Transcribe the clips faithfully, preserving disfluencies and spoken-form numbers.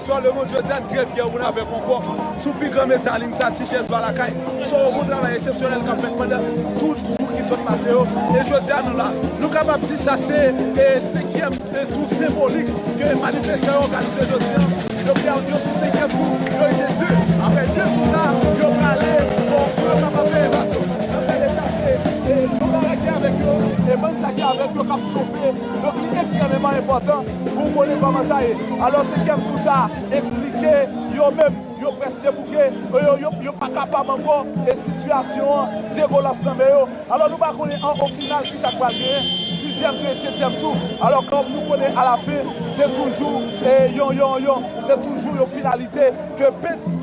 Bonsoir le monde, jodi a n trè fyè pou n avèk ankò sou pi gran medya an liy sa, Tichèz Balakay. Se yon bon travay eksepsyonèl k ap fèt pandan tout jou ki sot pase yo. E jodi a nou la, nou kapab di sa se e, senkyèm e tou senbolik ke manifestan yo òganize jodi a. Yo fè yo sou senkyèm tou, yo rete de. Apre de tou sa, yo prale, bon, pou yo kapab fè evazyon. Yo fè deja se e, nou ka rete avèk yo, e bann sa ki avèk yo k ap chofe. Donk li ekstrèmeman enpòtan pou w konnen kòman sa ye. Alò senkyèm tou sa eksplike yo menm, yo prèske bouke, yo, yo, yo pa kapab ankò, e sitiyasyon an degolas nan men yo. Alò nou pa konnen an o final kisa k pral genyen. Sizyèm tou e setyèm tou. Alò kòm nou konnen alafen, se toujou e, yon, yon, yon, se toujou yon finalite ke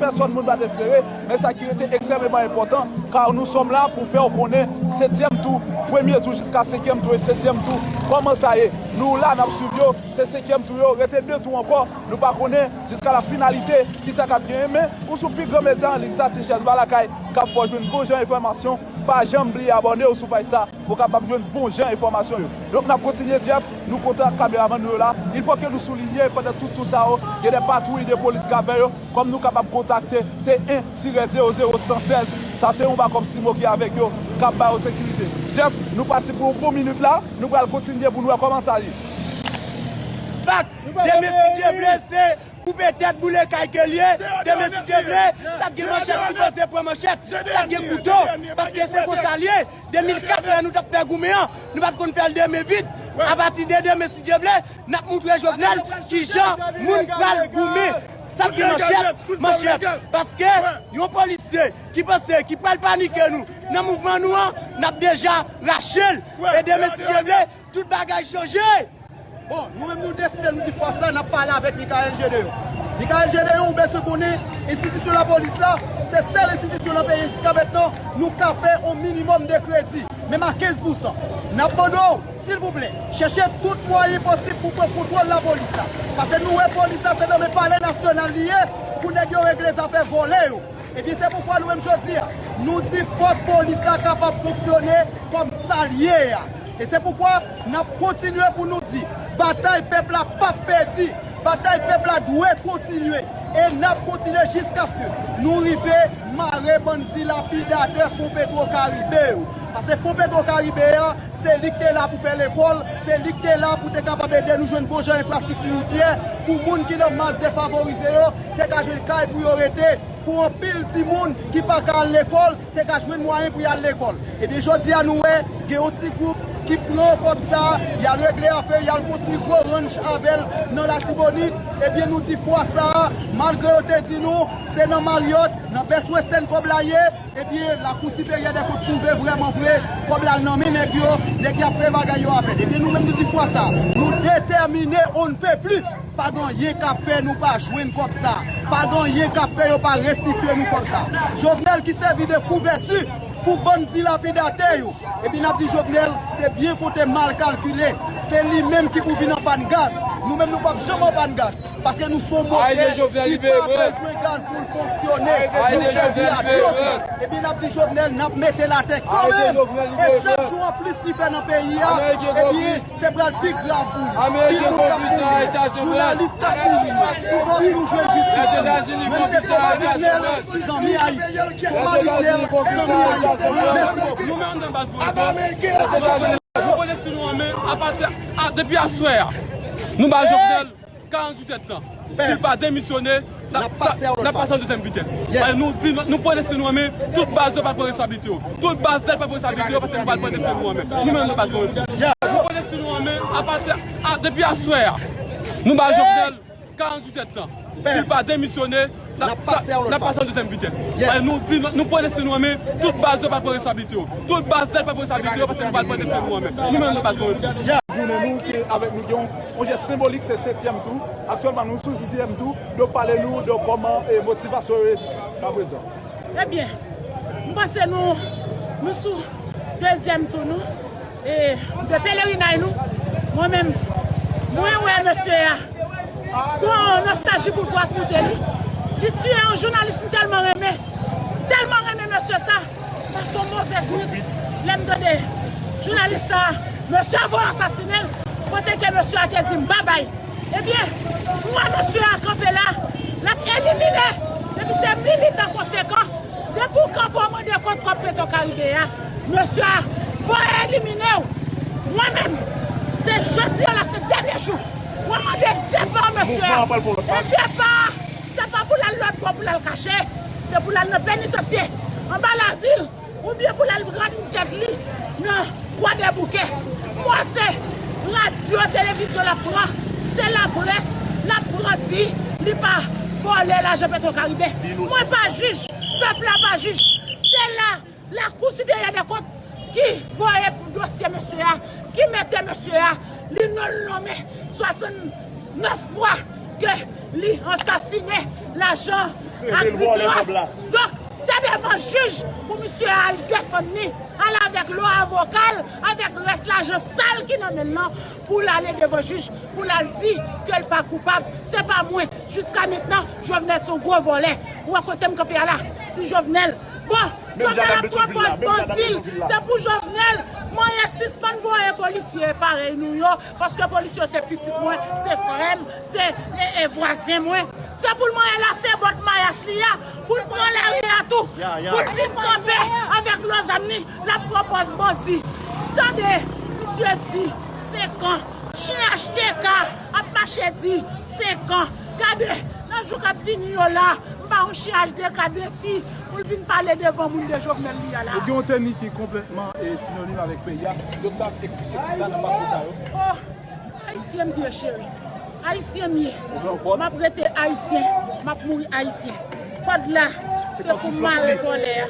pèsòn moun pa t espere. Men sa ki rete ekstrèmeman enpòtan, car nous sommes là pour faire konnen setyèm tou, premye tou jiska senkyèm tou e setyèm tou, kòman sa ye. Nou la, n ap swiv yo, se senkyèm tou yo, rete de tou ankò, nou pa konnen jiska la finalite kisa k ap genyen, men ou sou pi gran medya an liy sa, Tichèz Balakay, k ap fè w jwenn bon jan enfòmasyon. Pa janm bliye abòne w sou paj sa pou w kapab jwenn bon jan enfòmasyon yo. Donk n ap kontinye, Jeff, nou kontan ak kameramann nou yo la. Il faut que nou soulinye pandan tout tou sa yo, gen de patwouy de polis k avè yo, kòm nou kapab kontakte, se en tirè zewo zewo san sèz. Sa se yon bakòp simo ki avèk yo, k ap ba yo sekirite. Jeff, nou pati pou yon bon minit la, nou pral kontinye pou n wè kòman sa ye. Fak, de mesye blese, koupe tèt, boule kay ke l ye, de mesye blese, sa t gen manchèt ki poze pran manchèt, sa t gen kouto, paske se konsa l ye. De mil kat lè nou t ap fè goumen an, nou pa t konn fè l de mil vit. Apati de de mesye blese, n ap moutre Jovenel kijan moun pral goumen. Sa k gen manchèt, manchèt. Paske yon polisye ki panse, ki pral panike nou nan mouvman nou an, n ap deja rache l. E de mesye blese, tout bagay chanje. Bon, nou menm nou deside, nou di fwa sa, n ap pale avèk Michaël Gedeon. Michaël Gedeon, ou bezwen konnen, enstitisyon lapolis la, se sèl enstitisyon nan peyi jiska mentnan, nou ka fè yon minimòm de kredi. Menm a kenz pousan. N ap mande w, silvouplè, chèche tout mwayen posib pou pran kontwòl lapolis la. Paske nou wè polis la se nan men Palè Nasyonal li ye, pou nèg yo regle zafè vòlè yo. Ebyen, se poukwa nou menm jodi a, nou di fòk polis la kapab fonksyone kòm sa l ye a. E se poukwa n ap kontinye pou nou di, batay pèp la p ap pèdi. Batay pèp la dwe kontinye. E n ap kontinye jiskaske nou rive mare bandi lapidatè Fon Petro Karibe yo. Paske Fon Petro Karibe a, se li k te la pou fè lekòl, se li k te la pou te kapab ede nou jwenn bon jan enfrastrikti woutyè, pou moun ki nan mas defavorize yo, te ka jwenn kay pou yo rete, pou anpil timoun ki pa ka al lekòl, te ka jwenn mwayen pou y al lekòl. Ebyen, jodi a, nou wè, gen yon ti gwoup ki pran kòb sa a, y al regle afè, y al konstwi gwo ranch avè l nan Latibonit. Ebyen, nou di fwa sa a, malgre yo te di nou, se nan Marriott, nan Best Western kòb la ye, ebyen, Lakou Siperyè dè Kont twouve vrèman vre, kòb la nan men nèg yo, nèg y ap fè bagay yo avè l. Ebyen, nou menm, nou di fwa sa a, nou detèmine, on ne peut plus. Pa gen anyen k ap fè nou pa jwenn kòb sa. Pa gen anyen k ap fè yo pa restitye nou kòb sa. Jovenel ki sèvi de kouvèti pou bann dilapidatè yo. Epi n ap di Jovenel te byen konte mal kalkile. Se li menm ki pou vin an pàn gaz. Nou menm nou p ap janm an pàn gaz. Paske nou se yon motè ki pa bezwen gaz pou l fonksyone. Nou sèvi ak dlo. Epi n ap di Jovenel n ap mete l atè kanmenm. E chak jou anplis li fè nan peyi a, ebyen, se pral pi grav pou li. Pi moun k ap mouri, jounalis k ap mouri, pou fòk nou jwenn jistis. Mwen se Thomas Jovenel, zanmi Ayiti. Thomas Jovenel, zanmi Ayiti. Mèsi. Nou menm nan baz politik, nou konnen si nou renmen, apati a, depi aswè a, nou ba Jovenel karanntuit èdtan. Si l pa demisyone, n ap pase an dezyèm vitès. Paske nou di, nou pran desizyon nou renmen, tout baz yo pral pran responsablite yo. Tout baz nèt pral pran responsablite yo, paske nou pral pran desizyon nou renmen. Nou menm, nou pral pran. Nou pran desizyon nou renmen, apati a, depi aswè a, nou ba Jovenel karanntuit èdtan. Si l pa demisyone, n ap pase an dezyèm vitès. Paske nou di, nou pran desizyon nou renmen, tout baz yo pral pran responsablite yo. Tout baz nèt pral pran responsablite yo, paske nou pral pran desizyon nou renmen. Nou menm, nou pral pran. Jounen nou, ki avèk nou, gen yon, yon jès senbolik, se setyèm tou. Aktyèlman, nou sou sizyèm tou. Donk, pale nou de kòman, e, motivasyon yo ye jiska prezan. Ebyen, m panse nou, nou sou dezyèm tou nou, e, de pelerinay nou. Mwen menm, mwen wè mesye a, gon nostalji pou vwa k moute li. Li tiye yon jounalis m tèlman renmen. M tèlman renmen mesye sa. Sa se yon movèz nwit. Lè m tande jounalis sa, mesye a voye asasinen l, kote ke mesye a te di m babay. Ebyen, m wè mesye a kanpe la, Karibe a, mesye a voye elimine w. Mwen menm, se jodi a la, se dènye jou. Mwen mande depa mesye a. Mouvman an pral pran lòt faz. E depa, se pa pou l al lòt bò pou l al kache. Se pou l al nan penitansye, anba lavil, oubyen pou l al rann tèt li nan Kwadèboukè. Mwen se radyo, televizyon l ap pran, se laprès l ap pran di li pa vòlè lajan Petwokaribe. Mwen pa jij, pèp la pa jij. Se la Lakou Siperyè dè Kont ki voye pou dosye mesye a, ki mete mesye a, li nonmen swasannnèf fwa ke li ansasinen lajan Agritrans. Donk, se devan jij pou misye a al defann li, al avèk lo avoka l, avèk rès lajan sal ki nan men l lan, pou l ale devan jij, pou l al di ke l pa koupab. Se pa mwen. Jiska mentnan, Jovenel se yon gwo vòlè. Ou wè kote m kanpe a la? Si Jovenel, bon, Jovenel ap pran pòz bandi l, se pou Jovenel manyen sispann voye polisye parèy nou yo, paske polisye yo se pitit mwen, se frè m, se, e, e, vwazen mwen. Se pou l manyen lase bòt mayas li a, pou l pran lari a tou, pou l vin kanpe avèk lo zam li, l ap pran pòz bandi. Tande, misye di senk an, chen H T K ap mache di senk an. Gade, nan jou k ap vini yo la, m ba yon chen H T K defi pou l vin pale devan moun de Jovenel li a la. Ou gen yon teni ki konplètman, e, sinonim avèk peyi a. Donk, sa ap eksplike kisa nan pakou sa yo? Oh, se Ayisyen m ye, cheri. Ayisyen m ye. M ap rete Ayisyen. M ap mouri Ayisyen. Kòd la, se pou m mare vòlè a.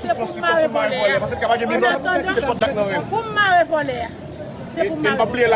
Se pou m mare vòlè a. An atandan, pou m mare vòlè a. Se pou m mare vòlè a.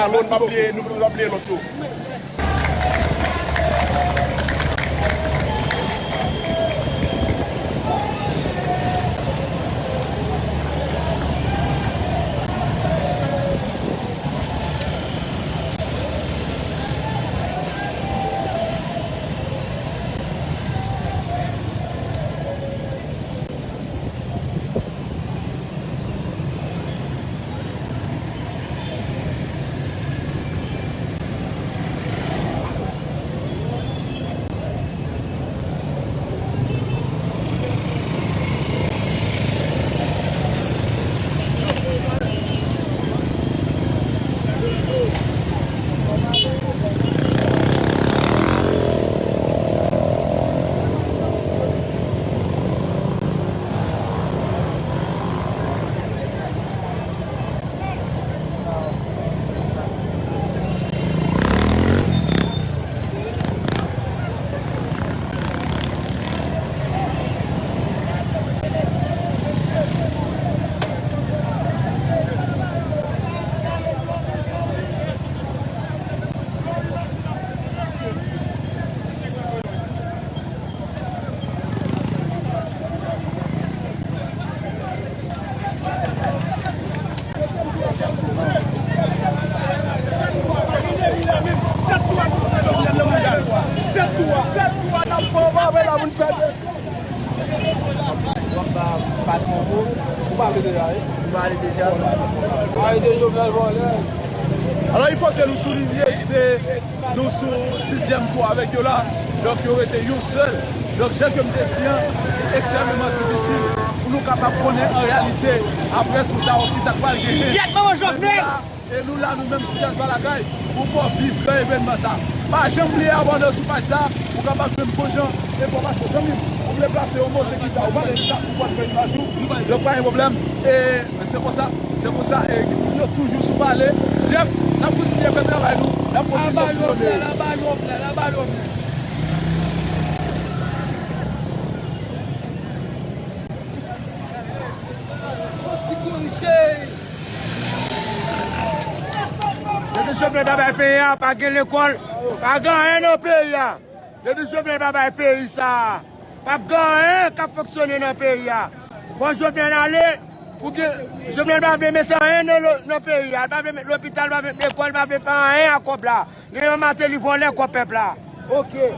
W ap ba, pase yon mo, ou pale deja, wi. M pale deja. Arete Jovenel vòlè. Alò, il faut que nou soulinye, se nou sou sizyèm kou avèk yo la. Donk, yo rete yon sèl. Donk, jan ke m te di an, li ekstrèmeman difisil pou nou kapab konnen an reyalite, apre tou sa, kisa k pral genyen. Pyèt manman Jovenel! E nou la, nou menm, ti Dyaspora Lakay, pou fè w viv gran evènman sa. Pa janm bliye abòne sou paj sa, pou w kapab jwenn bon jan enfòmasyon. Zanmi m, ou vle plase yon mo, se kisa? Ou pale de sa, ou pral fè imaj ou. Donk, pa gen pwoblèm. E se konsa, se konsa, e nou toujou sou pale. Jeff, n ap kontinye fè travay nou, n ap kontinye fonksyone. Aba Jovenel, aba Jovenel, aba Jovenel. Yon ti korije. Depi Jovenel pa bay peyi a, pa gen lekòl, pa gen anyen nan peyi a. Depi Jovenel pa bay peyi sa a, p ap gen anyen k ap fonksyone nan peyi a. Fò Jovenel ale, pou gen, Jovenel pa vle mete anyen nan lo-, nan peyi a. Li pa vle met lopital, li pa vle met lekòl, li pa vle fè anyen ak kòb la. Li menm Martelly vòlè kòb pèp la. Oke.